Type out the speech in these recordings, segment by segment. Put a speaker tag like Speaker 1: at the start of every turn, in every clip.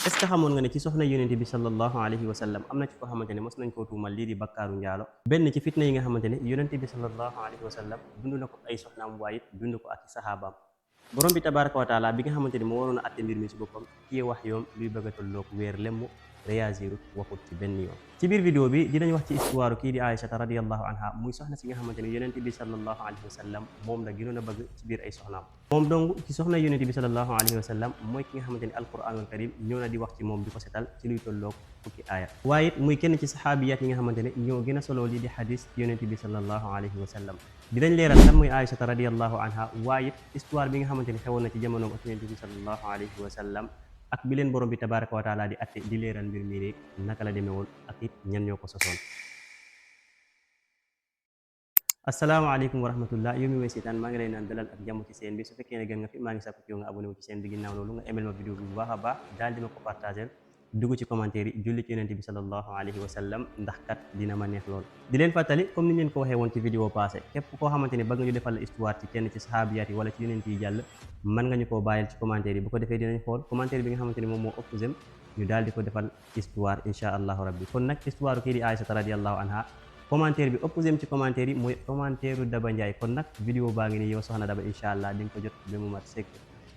Speaker 1: est ce que xamoon nga ne ci soxna yonente bi sallallahu alayhi wa sallam am na ci ko xamante ne mos nañ koo tuumal lii di bakkaaru njaalo benn ci fitna yi nga xamante ne yonente bi sallallahu alayhi wa sallam dund na ko ay soxnaam waaye it dund ko ak saxaabaam borom bi tabaraka wa taala bi nga xamante ne moo waroon a atte mbir mi ci boppam kii wax yoom luy bëgg a tolloog weer lemm réagirut waxut ci benn yoon ci biir vidéo bi dinañ wax ci histoire kii di Aïchata radiyallahu anha muy soxna si nga xamante ne yonente bi sallallahu alayhi wa sallam moom la gënoon a bëgg ci biir ay soxnaam moom dong ci soxna yonente bi sallallahu alayhi wa sallam mooy ki nga xamante ne alquranul karim ñëw na di wax ci moom di ko setal ci luy tolloog fukki aaya waaye it muy kenn ci saxaabiyaat yi nga xamante ne ñoo gën a solo lii di xadis ci yonente bi sallallahu alayhi wa sallam dinañ leeral kan mooy Aïchata radiyallahu anha waaye it histoire bi nga xamante ne xewoon na ci jamonoom ak yonente bi sallallahu alayhi wa sallam ak bi leen borom bi tabaraka wa taala di atte di leeral mbir mi ne naka la demee woon ak it ñan ñoo ko sosoon asalaamaaleykum wa rahmatullah yow mi may seetaan maa ngi lay naan dalal ak jàmm ci seen bi su fekkee ne gën nga fi maa ngi sàkku ci yow nga abonné wu ci seen bi ginnaaw loolu nga aimé ma vidéo bi bu baax a baax daal di ma ko partagé dugg ci commentaire yi julli ci yonente bi sallallahu alayhi wa sallam ndax kat dina ma neex lool di leen fàttali comme ni leen ko waxee woon ci vidéo passé képp koo xamante ne bëgg nga ñu defal la histoire ci kenn ci sahabiyaat yi wala ci yonente yi jàll mën nga ñu koo bàyyil ci commentaire yi bu ko defee dinañ xool commentaire bi nga xamante ne moom moo ëpp jëm ñu daal di ko defal histoire insha allahu rabbi kon nag histoire kii di Aïchata radiyallahu anha commentaire bi ëpp jëm ci commentaire yi mooy commentaire Daba Ndiaye kon nag vidéo baa ngi nii yow soxna Daba insha allah di nga ko jot ba mu mat sëkk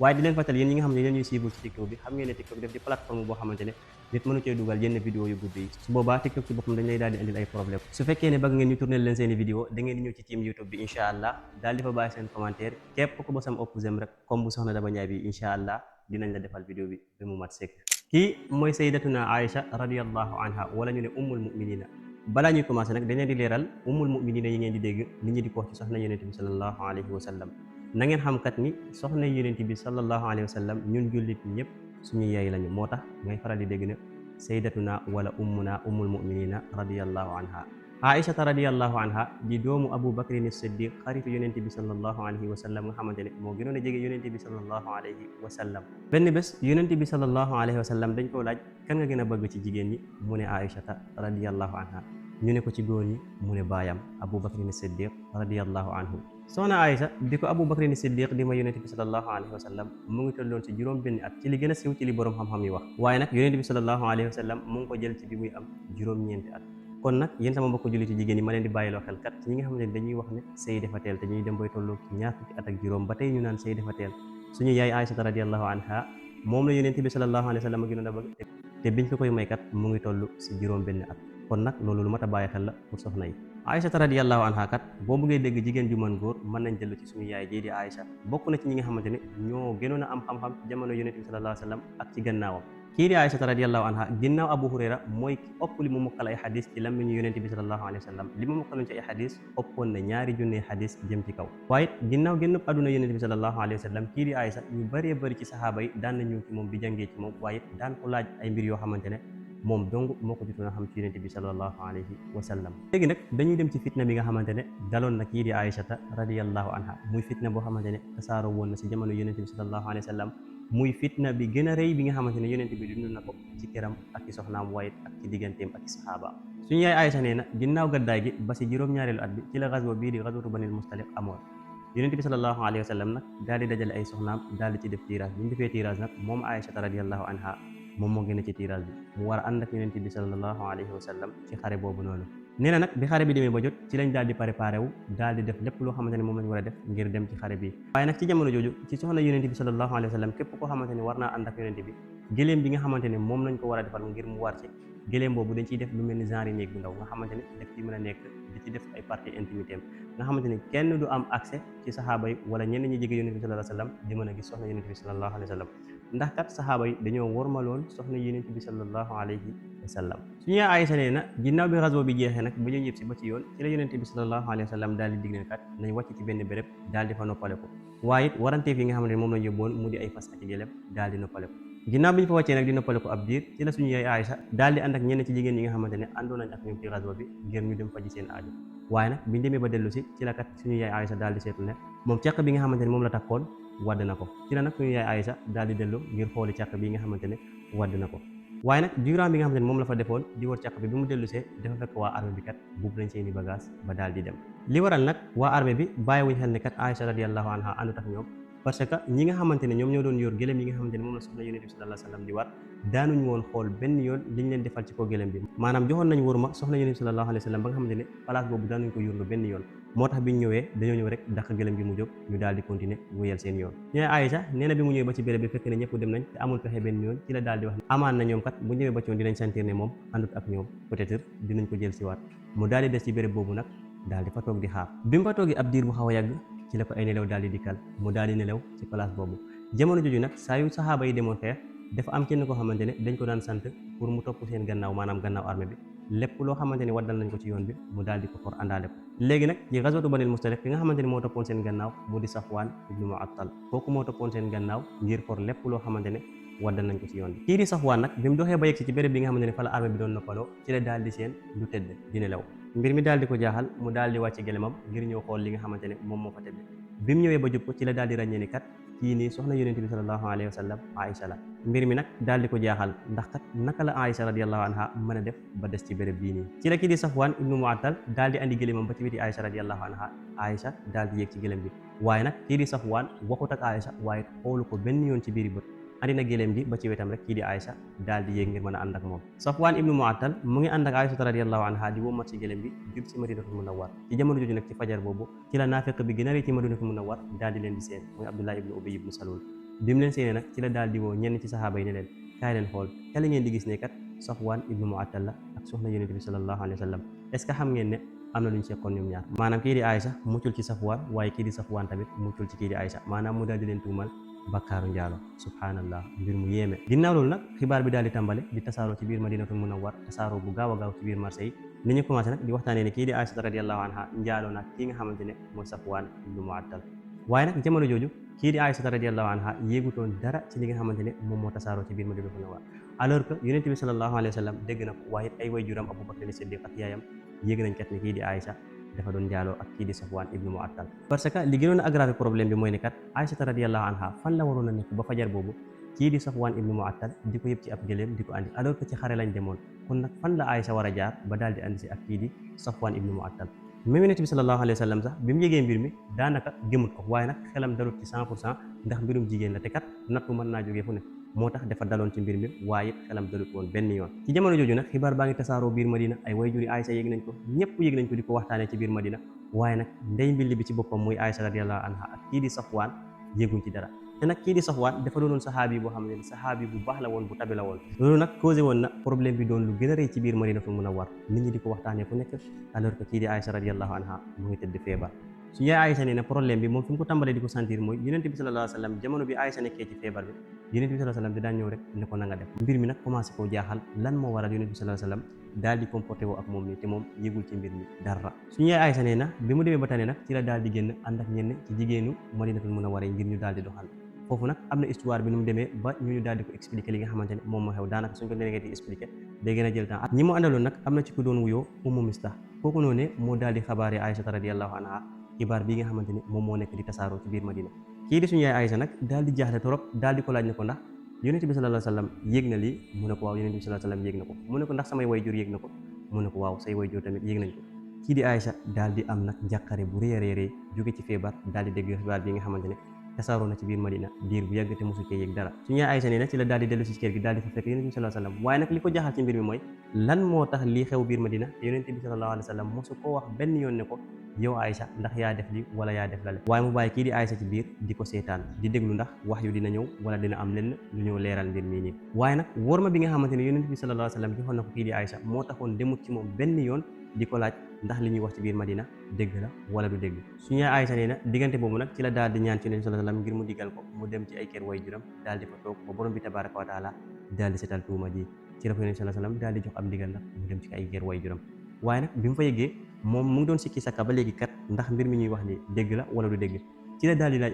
Speaker 1: waaye di leen fàttali yéen ñi nga xam ne yéen ñuy suivre ci TikTok bi xam ngeen ne TikTok def di plateforme boo xamante ne nit mënu cee dugal yenn vidéo yu gudd yi su boobaa TikTok ci boppam dañ lay daal di indil ay problème su fekkee ne bëgg ngeen ñu tourner leen seeni vidéo da ngeen di ñëw ci team YouTube bi insha allah daal di fa bàyyi seen commentaire képp ku ba sam ëpp jëm rek comme bu soxna Daba Ndiaye bi insha allah dinañ la defal vidéo bi ba mu mat sëkk kii mooy sayyidatuna Aïcha radiyallahu anha wala ñu ne ummul muminina balaa ñuy commencé nag dañ leen di leeral ummul muminina yi ngeen di dégg nit ñi di ko wax ci soxna yonente bi sallallahu alayhi wa sallam na ngeen xam kat ni soxna yonente bi sallallahu alayhi wa sallam ñun jullit ñëpp suñu yaay lañu moo tax ngay faral di dégg ne sayyidatuna wala ummuna ummul muminina radiyallahu anha Aïchata radiyallahu anha di doomu Abu Bakrin as-Siddiq xaritu yonente bi sallallahu alayhi wa sallam nga xamante ne moo gënoon a jege yonente bi sallallahu alayhi wa sallam benn bés yonente bi sallallahu alayhi wa sallam dañ koo laaj kan nga gën a bëgg ci jigéen ñi mu ne Aïchata radiyallahu anha ñu ne ko ci góor ñi mu ne baayam Abu Bakrin as-Siddiq radiyallahu anhu soxna Aïcha di ko Abu Bakrin as-Siddiq di ma yonente bi sallallahu alayhi wa sallam mu ngi tolloon ci juróom benn at ci li gën a siiw ci li borom xam-xam yi wax waaye nag yonente bi sallallahu alayhi wa sallam mu ngi ko jël ci bi muy am juróom-ñeenti at kon nag yéen sama mbokk jullit jigéen ñi ma leen di bàyyiloo xel kat ci ñi nga xamante ne dañuy wax ne sëy dafa teel te ñuy dem bay tolloo ci ñaar fukki at ak juróom ba tey ñu naan sëy dafa teel suñu yaay Aïchata radiyallahu anha moom la yonente bi sallallahu alayhi wa sallam gënoon a bëgg te biñ ko koy may kat mu ngi toll si juróom benn at kon nag loolu lu mat a bàyyi xel la pour soxna yi Aïchata radiyallahu anha kat boo bëggee dégg jigéen ju mën góor mën nañ dellu ci suñu yaay jii di Aïcha bokk na ci ñi nga xamante ne ñoo gënoon a am xam-xam ci jamono yonente bi sallallahu alayhi wa sallam ak ci gannaawam kii di Aïchata radiyallahu anha ginnaaw Abu Hurayra mooy ki ëpp li mu mokkal ay xadis ci lammiñu yonente bi sallallahu alayhi wa sallam li mu mokkaloon ci ay xadis ëppoon na 2 junne xadis jëm ci kaw waaye ginnaaw génnub àdduna yonente bi sallallahu alayhi wa sallam kii di Aïcha ñu bëree bëri ci saxaaba yi daan na ñëw ci moom di jàngee ci moom waaye daan ko laaj ay mbir yoo xamante ne moom dong moo ko jotoon a xam ci yonente bi sallallahu alayhi wa sallam léegi nag dañuy dem ci fitna bi nga xamante ne daloon na kii di Aïchata radiyallahu anha muy fitna boo xamante ne tasaaroo woon na si jamono yonente bi sallallahu alayhi wa sallam muy fitna bi gën a rëy bi nga xamante ne yonente bi dund na ko ci këram ak ci soxnaam waaye ak ci digganteem ak ci saxaaba suñu yaay Aïcha nee na ginnaaw gaddaay gi ba si juróom-ñaareelu at bi ci la gazwa bii di gazwatu banil mustaliq amoon yonente bi sallallahu alayhi wa sallam nag daal di dajale ay soxnaam daal di ci def tirage bi ñu defee tirage nag moom Aïchata radiyallahu anha moom moo gën a ci tirage bi mu war a ànd ak yonente bi sallallahu alayhi wa sallam ci xare boobu noonu nee na nag bi xare bi demee ba jot ci lañ daal di préparé wu daal di def lépp loo xamante ne moom lañ war a def ngir dem ci xare bi waaye nag ci jamono jooju ci soxna yonente bi sallallahu alayhi wa sallam képp koo xamante ne war naa ànd ak yonente bi gëléem bi nga xamante ne moom lañ ko war a defal ngir mu war ci gëléem boobu dañ ciy def lu mel ni genre néeg bu ndaw nga xamante ne daf ci mën a nekk di ci def ay partie intimité am nga xamante ne kenn du am accès ci saxaaba yi wala ñenn ñi jege yonente bi sallallahu alayhi wa sallam di mën a gis soxna yonente bi sallallahu alayhi wa sallam ndax kat saxaaba yi dañoo wormaloon soxna yonent bi sallallahu alayhi wa sallam suñu yaay Aïcha nee na ginnaaw bi xaswa bi jeexee nag ba ñu ñëpp si ba ci yoon ci la yonent bi sallallahu alayhi wa sallam daal di digle kat nañ wàcc ci benn béréb daal di fa noppale ko waaye it waranteef yi nga xamante ne moom lañ yóbboon mu di ay fas ak gëléem daal di noppale ko ginnaaw bi ñu fa wàccee nag di noppale ko ab diir ci la suñu yaay Aïcha daal di ànd ak ñenn ci jigéen ñi nga xamante ne àndoon nañ ak ñoom ci xaswa bi ngir ñu dem faji seen aajo waaye nag biñu demee ba dellu si ci la kat suñu yaay Aïcha daal di seetlu ne moom càq bi nga xamante ne moom la takkoon wadd na ko ci la nag suñu yaay Aïcha daal di dellu ngir xooli càq bi nga xamante ne wadd na ko waaye nag durant bi nga xamante ne moom la fa defoon di wër càq bi mu dellu see dafa fekk waa armée bi kat buub nañ seeni bagage ba daal di dem li waral nag waa armée bi bàyyiwuñ xel ne kat Aïcha radiyallahu anha àndut ak ñoom parce que ñi nga xamante ne ñoom ñoo doon yor gëléem yi nga xamante ne moom la soxna yonent bi sallallahu alayhi wasallam di war daanuñ woon xool benn yoon liñ leen defal ci ko gëléem bi maanaam joxoon nañ wóor ma soxna yonent bi sallallahu alayhi wasallam ba nga xamante ne place boobu daanuñ ko yurlu benn yoon moo tax biñ ñëwee dañoo ñëw rek dàq gëléem gi mu jóg ñu daal di continuer wéyal seen yoon ñooy Aïcha nee na bi mu ñëwee ba ci béréb bi fekk ne ñëpp dem nañ te amul pexe benn yoon ci la daal di wax amaan na ñoom kat bu ñëwee ba ci yoon dinañ sentir ne moom àndut ak ñoom peut-être dinañ ko jël si waat mu daal di des ci béréb boobu nag daal di fa toog di xaar bi mu fa toogee ab diir bu xaw a yàgg ci la ko ay nelaw daal di dikkal mu daal di nelaw ci place boobu jamono jooju nag saa yu saxaaba yi demoon xeex dafa am kenn koo xamante ne dañ ko daan sant pour mu topp seen gannaaw maanaam gannaaw armée bi lépp loo xamante ne waddal nañ ko ci yoon bi mu daal di ko for àndaale ko léegi nag ci gazwatu Banil Mustaliq ki nga xamante ne moo toppoon seen gannaaw mu di Safwaan ibnu Mu'attal kooku moo toppoon seen gannaaw ngir for lépp loo xamante ne waddal nañ ko ci yoon bi kii di Safwaan nag bi mu doxee ba yegg ci béréb bi nga xamante ne fa la armée bi doon noppaloo ci la daal di seen lu tëdd di nelaw mbir mi daal di ko jaaxal mu daal di wàcc gëlémam ngir ñëw xool li nga xamante ne moom moo fa tëdd bi mu ñëwee ba jub ko ci la daal di ràññee ni kat kii nii soxna yonent bi sallallahu alayhi wa sallam Aïcha la mbir mi nag daal di ko jaaxal ndax kat naka la Aïcha radiyallahu anha mën a def ba des ci béréb bii nii ci la kii di Safwaan ibnu Mu'attal daal di andi gëlémam ba ci biti Aïcha radiyallahu anha Aïcha daal di yéeg ci gëlém bi waaye nag kii di Safwaan waxut ak Aïcha waaye xoolu ko benn yoon ci biiri bët andi na gëléem gi ba ci wetam rek kii di Aïcha daal di yéeg ngir mën a ànd ak moom Safwaan ibnu Mu'attal mu ngi ànd ak Aïcha radiyallahu anha di womat ci gëléem bi jub ci Madinatul Munawwar ci jamono jooju nag ci fajar boobu ci la naafiq bi gën a rëy ci Madinatul Munawwar daal di leen di seen muy Abdullah ibnu Ubay ibnu Salul bi mu leen séenee nag ci la daal di woo ñenn ci saxaaba yi ne leen kaay leen xool te la ngeen di gis ne kat Safwaan ibnu Mu'attal la ak soxna yonent bi sallallahu alayhi wa sallam est-ce que xam ngeen ne am na lu ñu seqoon ñoom ñaar maanaam kii di Aïcha muccul ci Safwaan waaye kii di Safwaan tamit muccul ci kii di Aïcha maanaam mu daal di leen tuumal bakkaaru njaalo subhanallah mbir mu yéeme ginnaaw loolu nag xibaar bi daal di tàmbale di tasaaroo ci biir Madinatul Munawwar tasaaroo bu gaaw a gaaw ci biir marché yi ni ñu commencé nag di waxtaanee ne kii di Aïcha radiyallahu anha njaaloo nag kii nga xamante ne mooy Safwaan ibnu Mu'attal waaye nag jamono jooju kii di Aïcha radiyallahu anha yéegutoon dara ci li nga xamante ne moom moo tasaaroo ci biir Madinatul Munawwar alors que yonent bi sallallahu alayhi wa sallam dégg na ko waaye ay waajuram Abu Bakr Siddiq ak yaayam yéeg nañ kat ne kii di Aïcha dafa doon njaaloo ak kii di Safwaan ibnu Mu'attal parce que li gënoon a aggravé problème bi mooy ne kat Aïcha radiyallahu anha fan la waroon a nekk ba fajar boobu kii di Safwaan ibnu Mu'attal di ko yëpp ci ab gëléem di ko andi alors que ci xare lañ demoon kon nag fan la Aïcha war a jaar ba daal di andi si ak kii di Safwaan ibnu Mu'attal même yonent bi sallallahu alayhi wa sallam sax bi mu yégee mbir mi daanaka gëmut ko waaye nag xelam dalut ci 100% ndax mbirum jigéen la te kat nattu mën naa jógee fu ne moo tax dafa daloon ci mbir mi waaye it xelam dalut woon benn yoon ci jamono jooju nag xibaar baa ngi tasaaroo biir Madina ay wayjuri Aïcha yéeg nañ ko ñëpp yéeg nañ ko di ko waxtaanee ci biir Madina waaye nag ndey mbilli bi ci boppam muy Aïcha radiyallahu anha ak kii di Safwaan yéeguñ ci dara te nag kii di Safwaan dafa doonoon saxaabi boo xam ne saxaabi bu baax la woon bu tabi la woon loolu nag causé woon na problème bi doon lu gën a rëy ci biir Madinatul Munawwar nit ñi di ko waxtaanee fu nekk alors que kii di Aïcha radiyallahu anha mu ngi tëdd feebar su yaay Aïcha nee na problème bi moom fi mu ko tàmbalee di ko sentir mooy yonent bi sallallahu alayhi wa sallam jamono bi Aïcha nekkee ci feebar bi yonent bi sallallahu alayhi wa sallam di daan ñëw rek ne ko na nga def mbir mi nag commencé koo jaaxal lan moo waral yonent bi sallallahu alayhi wa sallam daal di comporté woo ak moom nii te moom yëgul ci mbir mi dara suñu yaay Aïcha nee na bi mu demee ba tane nag ci la daal di génn ànd ak ñenn ci jigéenu Madinatul Munawwara ngir ñu daal di doxal foofu nag am na histoire bi nu mu demee ba ñu daal di ko expliquer li nga xamante ne moom moo xew daanaka suñ ko déggee di expliquer day gën a jël temps ak ñi mu àndaloon nag am na ci ku doon wuyoo Ummu Mistah kooku noonu moo daal di xabaare Aïcha radiyallahu anha xibaar bi nga xamante ne moom moo nekk di tasaaroo ci biir Madina kii di suñu yaay Aïcha nag daal di jaaxle torop daal di ko laaj ne ko ndax yonent bi sallallahu alayhi wa sallam yéeg na lii mu ne ko waaw yonent bi sallallahu alayhi wa sallam yéeg na ko mu ne ko ndax samay wayjur yéeg na ko mu ne ko waaw say wayjur tamit yéeg nañ ko kii di Aïcha daal di am nag njàqare bu rëy a rëy jóge ci feebar daal di dégg xibaar bi nga xamante ne tasaaroo na ci biir Madina diir bu yàgg te mosu cee yëg dara suñu yaay Aïcha nee na ci la daal di dellu si kër gi daal di fa fekk yonent bi sallallahu alayhi wa sallam waaye nag li ko jaaxal ci mbir mi mooy lan moo tax lii xew biir Madina te yonent bi sallallahu alayhi wa sallam mosu ko wax benn yoon ne ko yow Aïcha ndax yaa def li wala yaa def lale waaye mu bàyyi kii di Aïcha ci biir di ko seetaan di déglu ndax wax yu dina ñëw wala dina am lenn lu ñëw leeral mbir mii nii waaye nag worma bi nga xamante ne yonent bi sallallahu alayhi wa sallam joxoon na ko kii di Aïcha moo taxoon demut ci moom benn yoon di ko laaj ndax li ñuy wax ci biir Madina dégg la wala du dégg suñu yaay Aïcha nee na diggante boobu nag ci la daal di ñaan ci Yonent bi sallallahu alayhi wa sallam ngir mu digal ko mu dem ci ay kër waajuram daal di fa toog ba borom bi tabaraka wa taala daal di setal tuuma ji ci la ko Yonent bi sallallahu alayhi wa sallam daal di jox am digal nag mu dem ci ay kër waajuram waaye nag bi mu fa yeggee moom mu ngi doon sikki sakka ba léegi kat ndax mbir mi ñuy wax ni dégg la wala du dégg ci la daal di laaj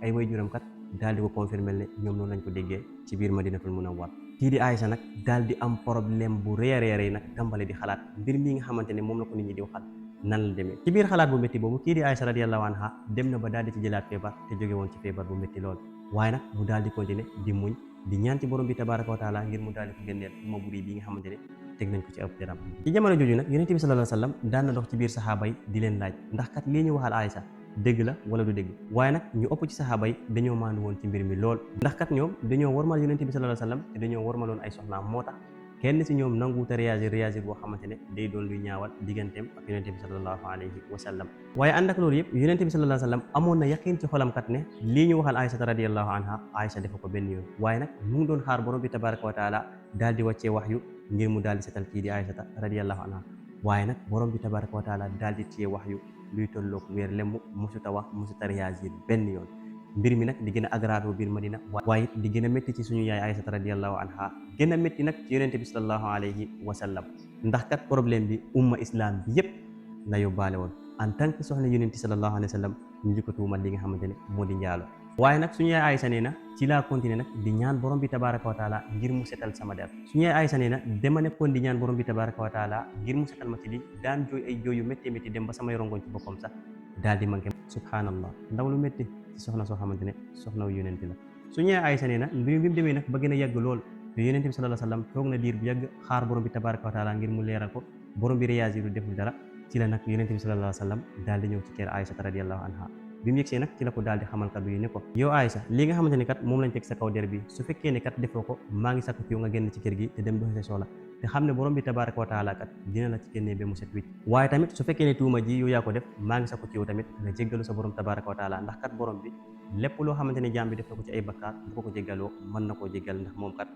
Speaker 1: ay waajuram kat daal di ko confirmer ne ñoom noonu lañ ko déggee ci biir Madinatul Munawwar kii di Aïcha nag daal di am problème bu rëy a rëy nag tàmbale di xalaat mbir mi nga xamante ne moom la ko nit ñi di waxal nan la demee ci biir xalaat bu métti boobu kii di Aïcha radiyallahu anha dem na ba daal di ci jëlaat feebar te jóge woon ci feebar bu métti lool waaye nag mu daal di continuer di muñ di ñaan ci borom bi tabaraka wa taala ngir mu daal di ko génneel uma buri bi nga xamante ne teg nañ ko ci ab jaram ci jamono jooju nag yonent bi sallallahu alayhi wa sallam daan na dox ci biir saxaaba yi di leen laaj ndax kat lii ñu waxal Aïcha dëgg la wala du dëgg. waaye nag ñu ëpp ci saxaaba yi dañoo maandu woon ci mbir mi lool, ndax kat ñoom dañoo warmal yonent bi sallallahu alayhi wa sallam te dañoo warmaloon ay soxnaam, moo tax kenn si ñoom nanguwut a réagir boo xamante ne day doon luy ñaawal digganteem ak yonente bi sallallahu alayhi wa sallam. waaye ànd ak loolu yëpp yonente bi sallallahu alayhi wa sallam amoon na yaqin ci xolam kat ne lii ñu waxal Aïsata radiyallahu anha Aïsa defa ko benn yoon, waaye nag mu ngi doon xaar borom bi tabaraka wa taala daal di wàccee waxyu ngir mu daal di setal kii di Aïsata radiyallahu anha. waaye nag borom bi tabaraka wa taala daal di téye waxyu luy tolloog weer lemm musuta wax musuta réagir benn yoon. mbir mi nag di gën a aggravé biir Madina, waaye it di gën a métti ci suñu yaay Aïsata radiyallahu anha, gën a métti nag ci yonente bi sallallahu alayhi wa sallam, ndax kat problème bi umma islam bi yëpp la yóbbaale woon. en tant que soxna yonente sallallahu alayhi wa sallam ñu di ko tuumal li nga xamante ne moo di njaalo. waaye nag suñu yaay Aïsa nee na ci laa continuer nag di ñaan borom bi tabaraka wa taala ngir mu setal sama der. suñu yaay Aïsa nee na dama nekkoon di ñaan borom bi tabaraka wa taala ngir mu setal ma ci li daan jooy ay jooy yu métti métti dem ba samay rongoñ ci boppam sax daal di manqué. subhanallah, ndaw lu métti ci soxna soo xamante ne soxna wu yonente la. suñu yaay Aïsa nee na mbir bi mu demee nag ba gën a yàgg lool te yonente bi sallallahu alayhi wa sallam toog na diir bu yàgg xaar borom bi tabaraka wa taala ngir mu leeral ko, borom bi réagir du deful dara. ci la nag yonente bi sallallahu alayhi wa sallam daal di ñëw ci kër Aïsata radiyallahu anha. bi mu yegsee nag ci la ko daal di xamal kaddu yi ne ko yow Aïsa, li nga xamante ne kat moom lañ teg sa kaw der bi su fekkee ne kat defoo ko maa ngi sakku ci yow nga génn ci kër gi te dem doxi sa soxla, te xam ne borom bi tabaraka wa taala kat dina la ci génnee ba mu set wicc. waaye tamit su fekkee ne tuuma ji yow yaa ko def maa ngi sakku ci yow tamit nga jéggalu sa borom tabaraka wa taala, ndax kat borom bi lépp loo xamante ne jaam bi def na ko ci ay bakkaar bu ko jéggaloo mën na koo jéggal, ndax moom kat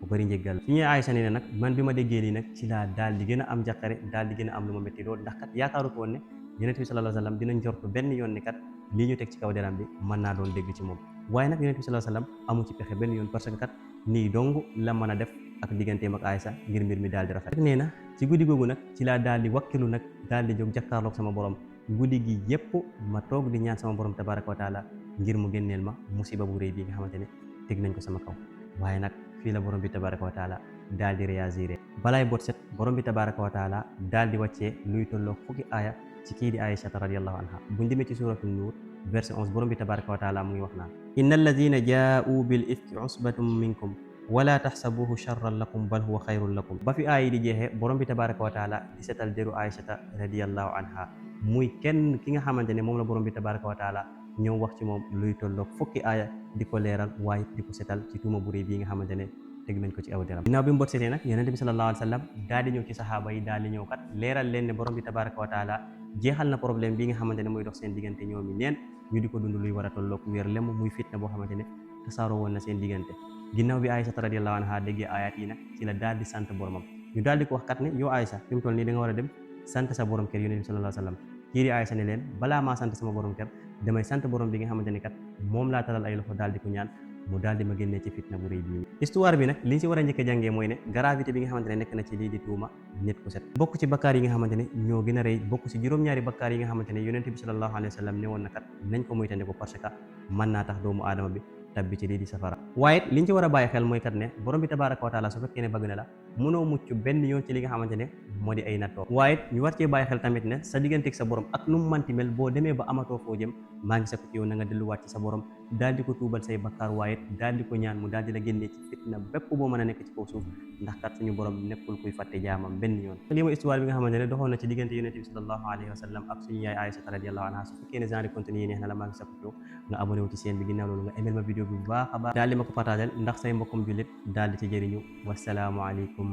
Speaker 1: bu bëri njéggal. suñu Aïsa nee na nag man bi ma déggee lii nag ci laa daal di gën a am jàqare, daal di gën a am lu ma métti lool, ndax kat yaakaaru ko woon ne yonent bi sallallahu alayhi wa sallam dina njortu benn yoon ne kat lii ñu teg ci kaw deram bi mën naa doon dégg ci moom. waaye nag yonent bi sallallahu alayhi wa sallam amu ci pexe benn yoon, parce que kat nii dong la mën a def ak digganteem ak Aïsa ngir mbir mi daal di rafet. nee na ci guddi googu nag ci laa daal di wakkilu nag daal di jóg jàkkaarloog sama borom guddi gi yépp ma toog di ñaan sama borom tabaraka wa taala ngir mu génneel ma musiba bu rëy bi nga xamante ne teg nañ ko sama kaw. waaye nag fii la borom bi tabaraka wa taala daal di réagir. balaay bot set borom bi tabaraka wa taala daal di wàccee luy tolloo fukki aaya ci kii di Aïsata radiyallahu anha. buñ demee ci suratu nuur verset 11 borom bi tabaraka wa taala mu ngi wax naan inna alladina jaa'u bil ifki usbatum minkum wala taxsabuhu charran lakum bal huwa xayrun lakum. ba fi aay di jeexee borom bi tabaraka wa taala di setal deru Aïsata radiyallahu anha, muy kenn ki nga xamante ne moom la borom bi tabaraka wa taala ñëw wax ci moom luy tolloog fukki aaya di ko leeral waaye di ko setal ci tuuma bu rëy bii nga xamante ne teg nañ ko ci aw deram. ginnaaw bi mu bot setee nag yonente bi sallallahu alayhi wa sallam daal di ñëw ci saxaaba yi daal di ñëw kat leeral leen ne borom bi tabaraka wa taala jeexal na problème bi nga xamante ne mooy dox seen diggante ñoomi neen ñu di ko dund luy war a tolloog weer lemm muy fitna boo xamante ne tasaaroo woon na seen diggante. ginnaaw bi Aïsata radiyallahu anha déggee ayat yi nag ci la daal di sant boromam. ñu daal di ko wax kat ne yow Aïsa fi mu toll nii da nga war a dem sant sa borom kër yonente bi sallallahu alayhi wa sallam. kii di Aïsa ne leen balaa maa sant sama borom kër damay sant borom bi nga xamante ne kat moom laa talal ay loxo daal di ko ñaan mu daal di ma génnee ci fitna bu rëy bii. histoire bi nag li ñu si war a njëkk a jàngee mooy ne gravité bi nga xamante ne nekk na ci lii di tuuma nit ku set. bokk ci bakkaar yi nga xamante ne ñoo gën a rëy, bokk ci juróom-ñaari bakkaar yi nga xamante ne yonent bi sallallahu alayhi wa sallam ne woon na kat nañ ko moytandiku parce que mën naa tax doomu aadama bi tabbi ci lii di safara. waaye it liñ ci war a bàyyi xel mooy kat ne borom bi tabaraka wa taala su fekkee ne bëgg na la mënoo mucc benn yoon ci li nga xamante ne moo di ay nattoo. waaye it ñu war cee bàyyi xel tamit ne sa digganteeg sa borom ak nu mu manti mel boo demee ba amatoo foo jëm maa ngi sakku ci yow na nga delluwaat ci sa borom daal di ko tuubal say bakkaar, waaye it daal di ko ñaan mu daal di la génnee ci fitna bépp boo mën a nekk ci kaw suuf, ndax kat suñu borom nekkul kuy fàtte jaamam benn yoon. lii mooy histoire bi nga xamante ne doxoon na ci diggante yonent bi sallallahu alayhi wa sallam ak suñu yaay Aïsata radiyallahu anha. su fekkee ne genre contenu yi neex na la maa ngi sakku ci yow nga abonné wu ci chaîne bi, ginnaaw loolu nga aimé ma vidéo bi bu baax a baax daal di ma ko partagé ndax say mbokkum jullit daal di ci jëriñu. wassalaamu aleykum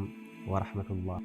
Speaker 1: wa rahmatullah.